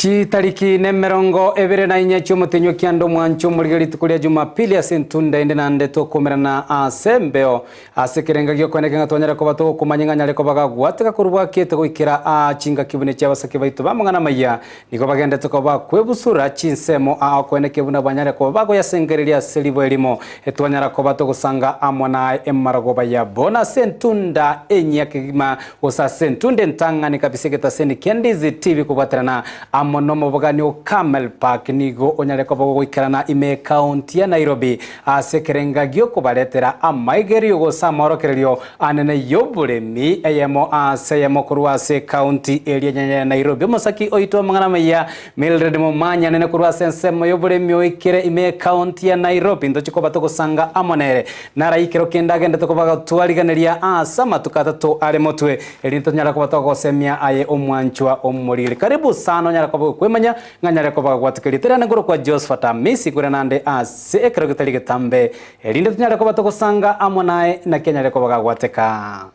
Chitariki nemerongo ebere na inye chi'omotenyi o kianda omwancho omorige rituko ria Jumapili ase entunda ende naende tokomerana ase embeo Ase ekerenga gi'okoeneka ng'a twanyare koba togokomanya ng'a nyare koba gagwateka korwa bwakete goikera aa chingaki buna echi'abasake baito b'amang'ana amaya, nigo bagendete koba bakwebusura chinsemo aa okoenekia buna banyare koba bagoyasengereria ase ribo erimo, etwanyara koba togosanga amo naye emarogoba yabo, na ase entunda enyia kegima, gose ase entunda entang'ani kabisa egetaseni kia Ndizi TV kobwaterana amo nomobogani o Camel Park nigo onyare koba gogoikerana ime y'Ekaunti ya Nairobi Ase ekerenga gi'okobaretera amaigerio gose amaorokererio anene y'oboremi, eyemo ase eyemo korwa ase ekaunti eria enyene ya Nairobi. Omosaki oito amang'ana amaya, Mildred Momanyi anene korwa ase ensemo y'oboremi oikire ime y'ekaunti ya Nairobi. Ntochie koba togosanga amo nere. Narai ekero kende agendete koba gotwariganeria ase amatuko atato are motwe, erinde tonyare koba togosemia aye omwanchwa omoriri. Karibu sana onyare koba okwemanya ng'a nyare koba gogwateka rieta riane nkorokwa Josephat Amisi kore nande ase Ase ekero getari getambe, erinde tonyare koba togosanga amo naye, naki anyare koba gagwateka.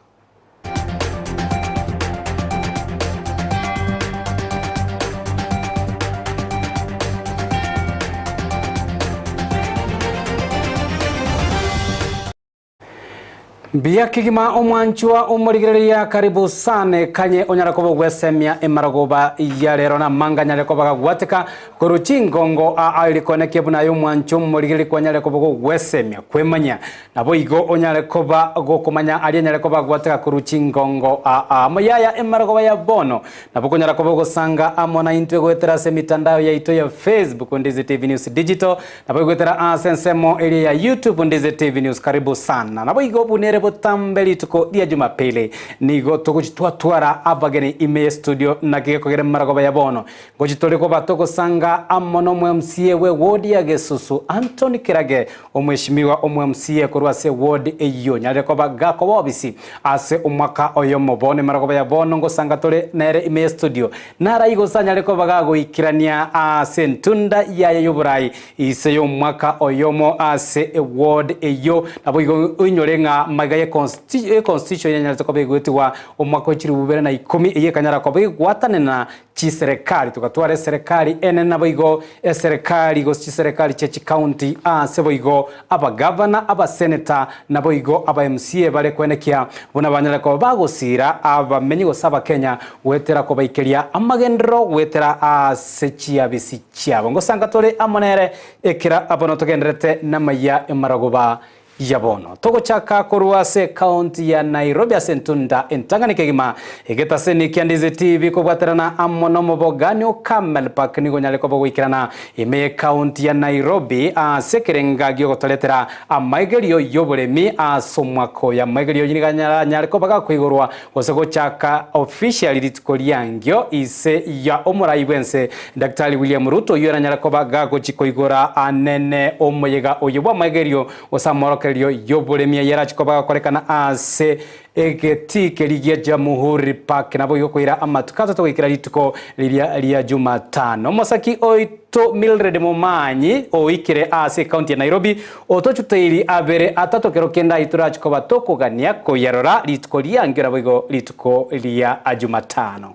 Mbuya kegima omwanchwa omorigereria karibu sana kanye onyare koba ogwesemia emarogoba ya rero na amanga anyare koba gagwateka korwa chingongo aa eri konekia buna aye omwanchwa omorigereria kwanyare koba gogwesemia kwemanya naboigo onyare koba gokomanya aria anyare koba agwateka korwa chingongo aa moyaya emarogoba ya bono nabo okonyara koba ogosanga amo naintwe goetera ase emitandao yaito ya Facebook Ndizi TV News Digital Naboigwetera ase ensemo eria ya YouTube Ndizi TV News karibu sana. Naboigo buna ere botambe rituko ria Jumapili nigo togochi twatwara abageni ime ye studio naki gekogera emarogoba ya bono ngochi tore koba togosanga amo no omo MCA bwe ward ya Gesusu Anthony Kirage omweshimiwa omo MCA korwa ase ward eyio nyarire koba gakoba obisi ase omwaka oyomo bono emarogoba ya bono ngosanga tore nere ime ye studio Narai gose anyare koba gagoikerania ase entunda yaye y'oborai inse y'omwaka oyomo ase eward eyio. Naboigo oinyore ng'a magega ye constitution yanyarete koba egoetigwa omwaka o chilifu bibere na ikomi, eyio ekanyara koba egwatanena chiserekari, togatwara eserekari enene naboigo eserekari gose chiserekari chia chicounty ase boigo Abagavana, abaseneta, naboigo aba MCA bare koenekia buna banyare koba bagosiira abamenyi gose Abakenya goetera kobaikeria amagenderero goetera ase chiabisi chiabo. Ngosanga tore amo nere ekera bono togendererete namaiya emaragoba ya bono. Togochaka korwa ase ecounty ya Nairobi ase entunda entang'ani kegima egetaseni kia Ndizi TV kobwaterana amo nomobogani o Camel Park nigo onyare koba ogoikerana Ime y'Ekaunti ya Nairobi ase ekerenga gi'ogotoretera amaigerio y'oboremi ase omwaka oyo. Amaigerio ayio nigo anyare koba gakoigorwa gose gochaka officially rituko riangio ise ya omorai bw'ense Daktari William Ruto oyio aranyare koba gagochi koigora anene omoyega oyo bw'amaigerio gose amorokererio y'oboremi ayio arachi koba gakorekana ase Egetii keria gia Jamhuri Park naboigo koira amatuko atato goikera rituko riria ria Jumatano. Omosaki oito Mildred Momanyi oikire ase ekaunti ya Nairobi otochuteiri abere atato kero kende ayio torachi koba tokogania koyarora rituko riangio naboigo rituko ria Jumatano.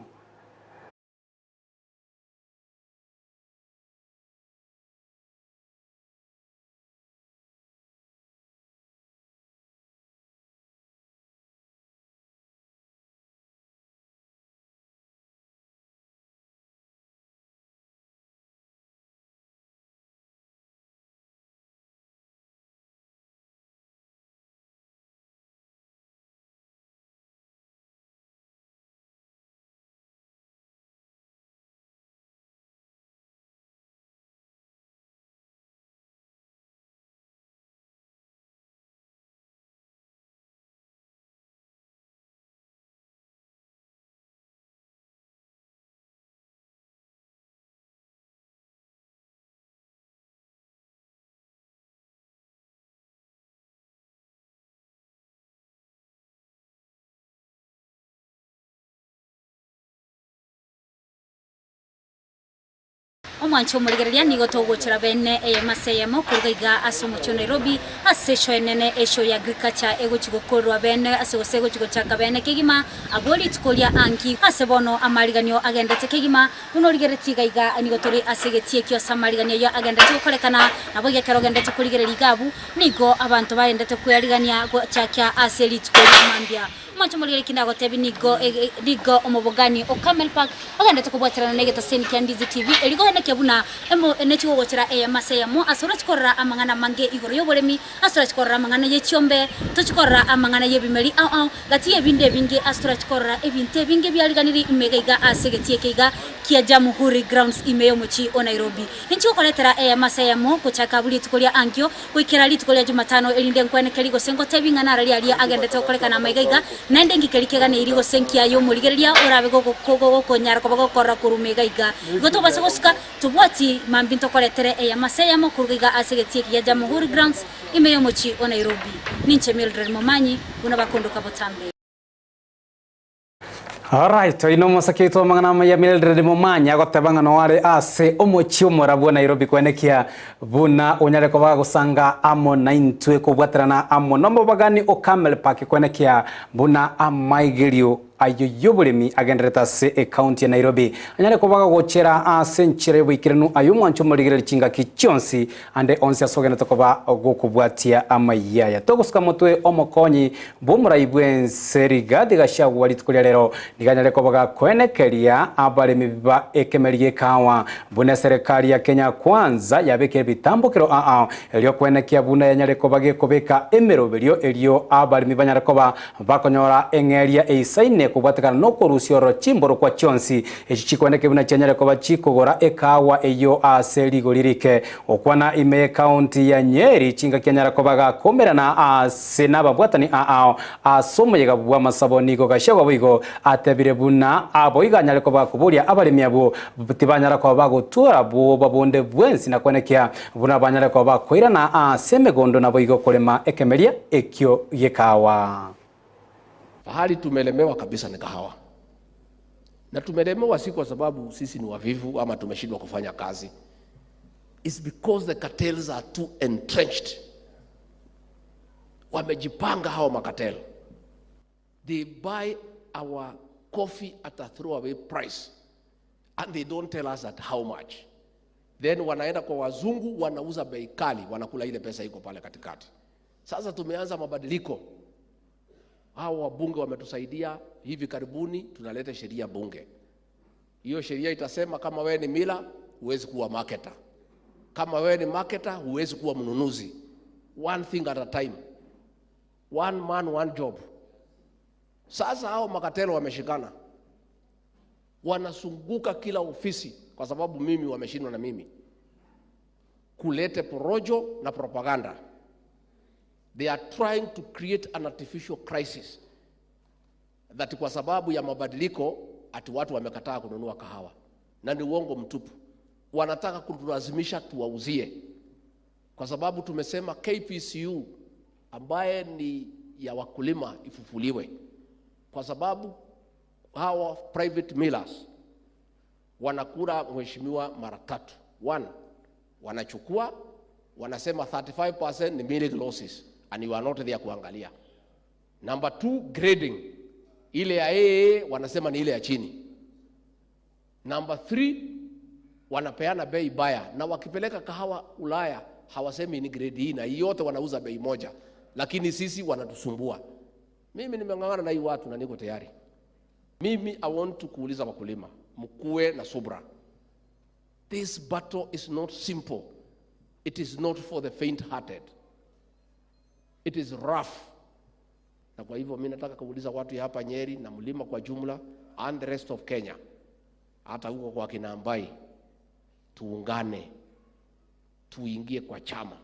Omwanche omorigereria nigo togochera bene eyemo ase eyemo koruga iga ase omochie o Nairobi ase eshow enene eshow ya agriculture egochi gokorwa bene ase gose egochi gochaka bene kegima abwo rituko ria angi ase bono amariganio agendete kegima buna origeretie iga iga nigo tore ase egetii ekio ase amariganio ayio agendete gokorekana nabo iga ekero ogendete korigereria iga abwo nigo abanto bagendete kwearigania gochakia ase rituko ria mambia. Omonto omorwere ki ndagotebie nigo nigo omobogani o Carmel Park ogendete kobwaterana negetaseni kia Ndizi TV erio goenekia buna emo nechigogochera eyemo ase eyemo ase orochi korora amang'ana amange igoro y'oboremi ase orochi korora amang'ana ye chiombe tochi korora amang'ana y'ebimeri ao ao gati y'ebinde ebinge ase torachi korora ebinto ebinge biariganiri ime iga iga ase egetii eke iga kia Jamhuri Grounds ime y'omochie o Nairobi. Ninchi gokoretera eyemo ase eyemo gochaka abwo rituko ria ankio Goikera rituko ria Jumatano, erinde nkwenekeri gose ngotebi ng'a nararia aria agendete gokorekana amaiga iga, naende ngike rikeganeiri gose nkiaye omorigereria orabe gokonyara koba gokorora korwa maiga iga. Igo tobase gosuka, tobwati mambia ntokoretere eyemo ase eyemo koruga iga ase egetii eke gia Jamhuri Grounds ime y'omochie o Nairobi. Ninche Mildred Momanyi, buna bakondoka botambe. Alright, oino omosake oito amang'ana amaya Mildred Momanyi agoteba ng'a noare ase omochie omorabu o Nairobi kwenekia buna onyare koba gosanga amo naintwe kobwaterana amo nomobagani o Camel Park kwenekia buna amaigerio ayio yoboremi agenderete ase ecounty ya Nairobi anyare koba gochera ase enchera yoboikeranu aye omwancho omorigereria chingaki chionsi Ande onsi ase ogenderete koba gokobwatia amayia aya. Togosuka motwe omokonyi bw'omorai bw'ense Rigathi Gachagua rituko ria rero nigo anyare koba gakoenekeria abaremi ba ekemeri gi'ekahawa buna eserekari ya Kenya Kwanza yabekire ebitambokero aa erio koenekia buna yanyare koba gekobeka emeroberio erio abaremi banyare koba bakonyora eng'eria eisaine kobwatekana nokorusia ororo chimborokwa chionsi Echi chikwaneke buna chianyare koba chikogora ekaagwa eyio ase rigori rike. Gokwana ime y'ekaunti ya Nyeri chingaki anyara koba gakomerana ase nababwatani aao ase omoyega bw'amasabo nigo Gachagua boigo atebire buna aboigo anyare koba gakoboria abaremi abwo tibanyara koba bagotwora bwoba bonde bwensi na kwenekia buna banyare koba bakoirana ase emegondo naboigo korema ekemeria ekio gi'ekaagwa. Pahali tumelemewa kabisa ni kahawa, na tumelemewa si kwa sababu sisi ni wavivu ama tumeshindwa kufanya kazi. It's because the cartels are too entrenched. Wamejipanga hao makatel, they buy our coffee at a throwaway price and they don't tell us at how much. Then wanaenda kwa wazungu wanauza bei kali, wanakula ile pesa iko pale katikati. Sasa tumeanza mabadiliko. Hao wabunge wametusaidia. Hivi karibuni tunaleta sheria bunge. Hiyo sheria itasema kama wewe ni mila huwezi kuwa marketer, kama wewe ni marketer huwezi kuwa mnunuzi. One thing at a time, one man one job. Sasa hao makatelo wameshikana, wanazunguka kila ofisi, kwa sababu mimi wameshindwa na mimi kulete porojo na propaganda. They are trying to create an artificial crisis that kwa sababu ya mabadiliko ati watu wamekataa kununua kahawa, na ni uongo mtupu. Wanataka kutulazimisha tuwauzie, kwa sababu tumesema KPCU ambaye ni ya wakulima ifufuliwe, kwa sababu hawa private millers wanakula mheshimiwa mara tatu. One, wanachukua wanasema 35% ni milling losses and you are not there kuangalia. Number two, grading ile ya AA wanasema ni ile ya chini. Number three, wanapeana bei baya, na wakipeleka kahawa Ulaya hawasemi ni grade hii na hii, yote wanauza bei moja, lakini sisi wanatusumbua. Mimi nimeng'ang'ana na hii watu na niko tayari. Mimi I want to kuuliza wakulima, mkuwe na subra. This battle is not simple. It is not for the faint-hearted. It is rough. Na kwa hivyo mimi nataka kuuliza watu ya hapa Nyeri na mlima kwa jumla and the rest of Kenya, hata huko kwa kina Ambai, tuungane, tuingie kwa chama.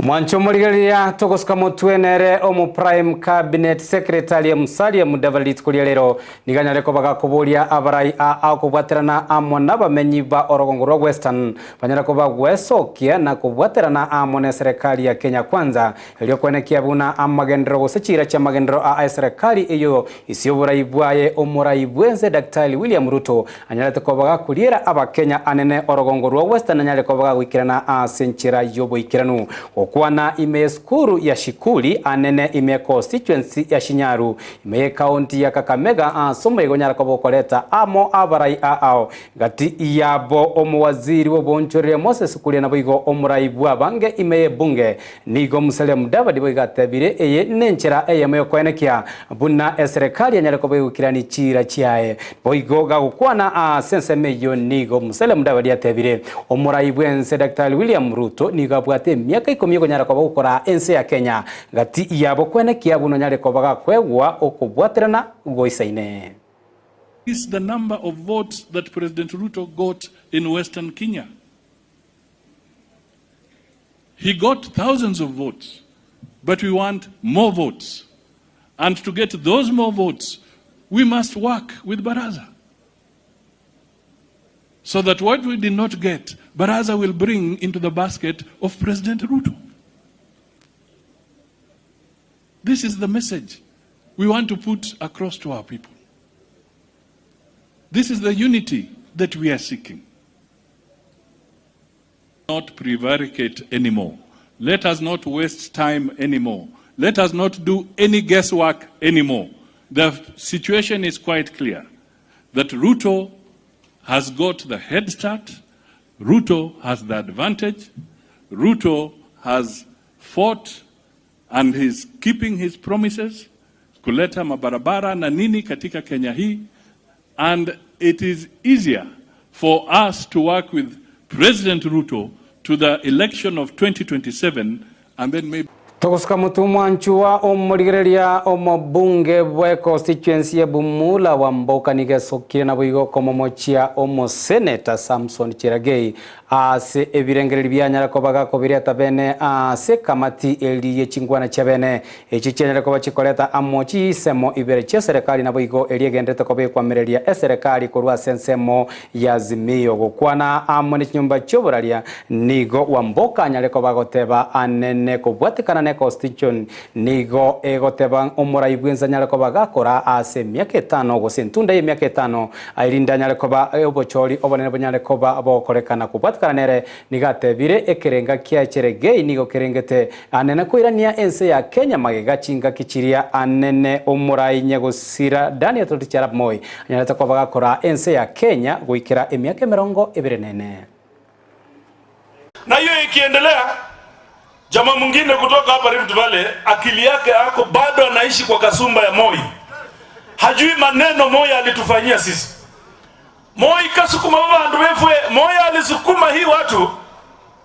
Omwancho omorigereria togosuka motwe nere omo Prime Cabinet Secretary Musalia Mudavadi rituko ria rero nigo anyare koba gakoboria abarai aa okobwaterana amo nabamenyi ba orogongo rwa Western banyare koba gwesokia na kobwaterana amo neserekari ya Kenya Kwanza erio kwenekia buna amagenderero gose chiira chiamagenderero aa eserekari eyio ase oborai bwaye omorai bwense Daktari William Ruto anyarete koba gakoriera Abakenya anene orogongo rwa Western anyare koba gagoikerana ase enchera y'oboikeranu. Gokwana ime y'esukuru ya Shikuli anene ime ya constituency ya Shinyaru ime y'ecounty ya Kakamega ase omoyega onyare koba okoreta amo abarai aao gati yabo omowaziri bw'oboonchoreria Moses Kuria naboigo omorai bw'abange ime y'ebunge Nigo Musalia Mudavadi boigo atebire, Eye nenchera eyemo y'okoenekia buna eserekari enyare koba egokirania chiira chiaye. Boigo gagokwana ase ensemo eyio nigo Musalia Mudavadi atebire, Omorai bw'ense Daktari William Ruto nigo abwate emiaka ikomi ekonyara koba gokoraa ense ya Kenya gati yabo koenekia buna onyare koba gakoegwa okobwaterana goisaine. Is the number of votes that President Ruto got in Western Kenya. He got thousands of votes, but we want more votes. And to get those more votes, we must work with Baraza. So that what we did not get, Baraza will bring into the basket of President Ruto. This is the message we want to put across to our people. This is the unity that we are seeking. Not prevaricate anymore. Let us not waste time anymore. Let us not do any guesswork anymore. The situation is quite clear that Ruto has got the head start, Ruto has the advantage, Ruto has fought and he's keeping his promises kuleta mabarabara na nini katika Kenya hii and it is easier for us to work with President Ruto to the election of 2027 and then maybe Togosuka motwe omwanchwa omorigereria omobunge bwe constituency ya Bumula Wamboka nigo esokire naboigo komomochia omoseneta Samson Cherargei Ase ebirengererio bianyare koba gakobireta bene ase ekamati eria ye chinkwana chia bene, echio chianyare koba chikoreta amo chisemo ibere chi'eserekari naboigo eria egenderete koba ekwamireria eserekari korwa ase ensemo ya Azimio. Gokwana amo ne chinyomba chi'oboraria nigo Wamboka anyare koba agoteba anene kobwatekana ne constitution nigo egoteba omorai bwense anyare koba gakora ase emiaka etano gose entunda y'emiaka etano Erinde anyare koba obochori obonene bonyare koba bogokorekana kobwatikana nere, nigo atebire, Ekerenga kia Cheregei nigo kerengete anene koirania ense ya Kenya magega chingaki chiria anene omorai nyagosira Daniel Toroitich arap Moi anyarete koba gakoraa ense ya Kenya goikera emiaka emerongo ebere nene. Na hiyo ikiendelea, jamaa mwingine kutoka hapa Rift Valley akili yake ako bado anaishi kwa kasumba ya Moi, hajui maneno Moi alitufanyia sisi. Moi kasukuma bandu befwe, Moi alisukuma hii watu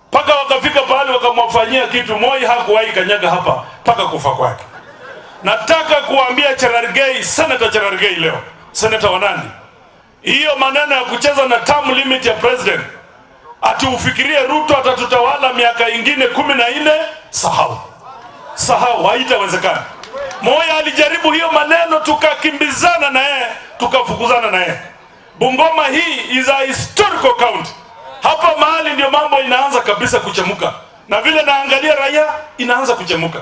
mpaka wakafika pahali wakamwafanyia kitu Moi hakuwahi kanyaga hapa mpaka kufa kwake. Nataka kuambia Cherargei, Senator Cherargei leo, Senator wa Nandi, hiyo maneno ya kucheza na term limit ya president ati ufikirie Ruto atatutawala miaka ingine 14, sahau, sahau, haitawezekana. Moi alijaribu hiyo maneno, tukakimbizana na yeye, tukafukuzana na yeye. Bungoma hii is a historical county. Hapa mahali ndio mambo inaanza kabisa kuchemuka, na vile naangalia raia inaanza kuchemuka,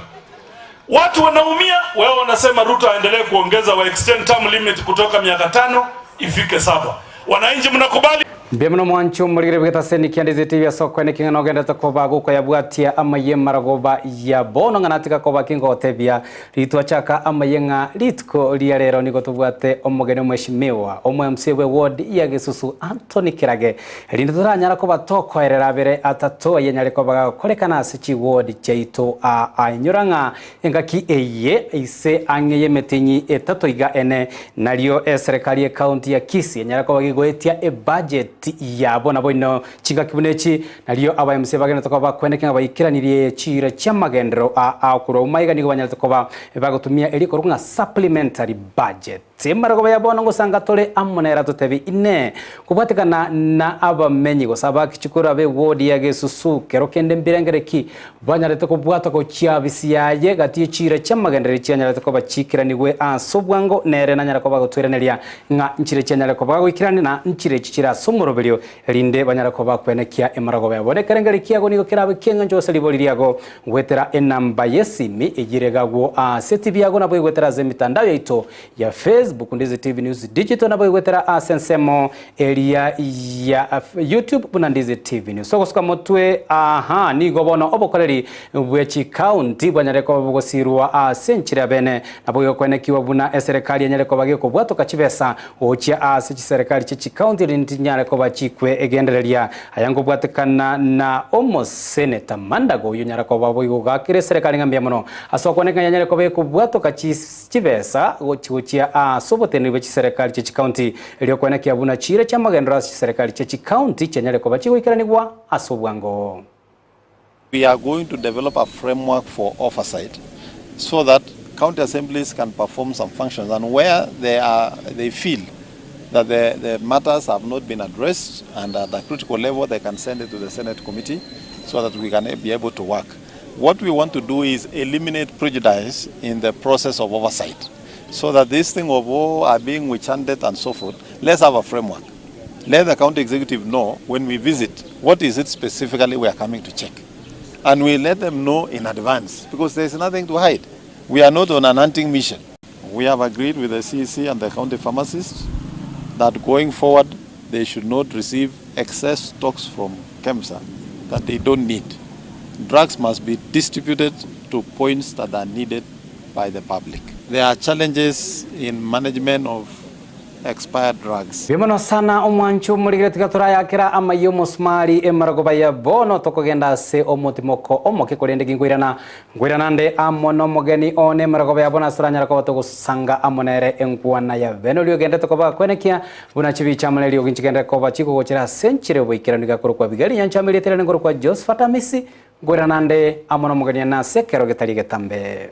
watu wanaumia. Wao wanasema Ruto aendelee kuongeza wa extend term limit kutoka miaka 5 ifike 7. Wananchi mnakubali? Mbuya mono mwanche omorigere bw'egetaseni kia Ndizi TV ase okoene king'ana nogenderete koba gokoyabwatia amayia emaragoba ya bono ng'a natiga koba kingotebia ritwachaka amayia ng'a rituko ria rero nigo tobwate omogeni omweshimiwa omo MCA bwe ward ya Gesusu Anthony Kirage erinde toranyara koba tokoerera abere atato ayio anyare koba gagokorekana ase chiward chiaito aa ainyora ng'a engaki eye ise ang'e y'emetinyi etato iga ene Nario eserekari y'ecounty ya Kisii enyare koba gegoetia ebudget yabo naboino chingaki buna echi nario aba MCA bagenderete koba bakweneke ng'a baikeranirie chiira chi'amagenderero aa korwa maiga nigo banyarete koba bagotumia erio korokwa ng'a supplementary budget. Chimarogoba ya bono ngosanga tore amo nere atotebi, Inee! Kobwatekana na abamenyi gose abakichukuru ab'ewodi ya Gesusu, kero kende mbirengere ki banyarete kobwatwa gochia bisi yaye gati ye chiira chi'amagenderero chianyarete koba chiikeranigwe ase obwango, nere nanyare koba agotweraneria ng'a nchire chianyare koba goikerania na nchire echi chire ase omoroberio, erinde banyare koba kwenekia emarogoba yabo. Nekerengerio kiago nigo kerabe ki'engencho gose ribori riago goetera enamba y'esimi eyire gagwo ase TV yago nabo egoetera ase emitandao yaito ya Facebook Ndizi TV News Digital nabo egoetera ase ensemo eria ya YouTube buna Ndizi TV News. Ogosuka motwe aha nigo bono obokoreri bwe chikaunti bwanyare koba bogosirwa ase enchera bene nabo egokwenekiwa buna eserekari enyare koba gekobwatoka chibesa gochia ase chiserekari chie chikaunti erinde chinyare koba chikwe egendereria Aya nkobwatekana na omoseneta Mandago oyio onyara koba boigo gakera eserekari ng'a mbuya mono ase okwaneka ng'a yanyare koba ekobwatoka chibesa gochia ase oboteneneri bwe chiserekari chie chikaunti erio okwenekia buna chiira chiamagenderero ase chiserekari chie chikaunti chianyare koba chigoikeranigwa ase obwango. We are going to develop a framework for oversight so that county assemblies can perform some functions and where they are they feel that the, the matters have not been addressed and at a critical level they can send it to the Senate committee so that we can be able to work. What we want to do is eliminate prejudice in the process of oversight so that this thing of oh are being witch hunted and so forth, let's have a framework. Let the county executive know when we visit what is it specifically we are coming to check. And we let them know in advance because there is nothing to hide. We are not on an hunting mission. We have agreed with the CEC and the county pharmacists that going forward they should not receive excess stocks from KEMSA that they don't need. Drugs must be distributed to points that are needed by the public. There are challenges in management of expired drugs. Mbuya mono sana omwancho omorigere tiga torayakera amayia omosumari emarogoba ya bono tokogenda ase omotimoko omoke korende ginkoirana nkoirana nde amo nomogeni one emarogoba ya bono ase toranyare koba togosanga amo nere enkwana ya bene oria ogenderete koba gakwenekia buna chibicha amo neriogi nchigenderere koba chigogochera ase enchera yoboikeranu iga korokwa Abigaili nyancha amo erieta riane nkorokwa Josephat Amisi nkoirana nde amo nomogeni one ase ekero getari getambe.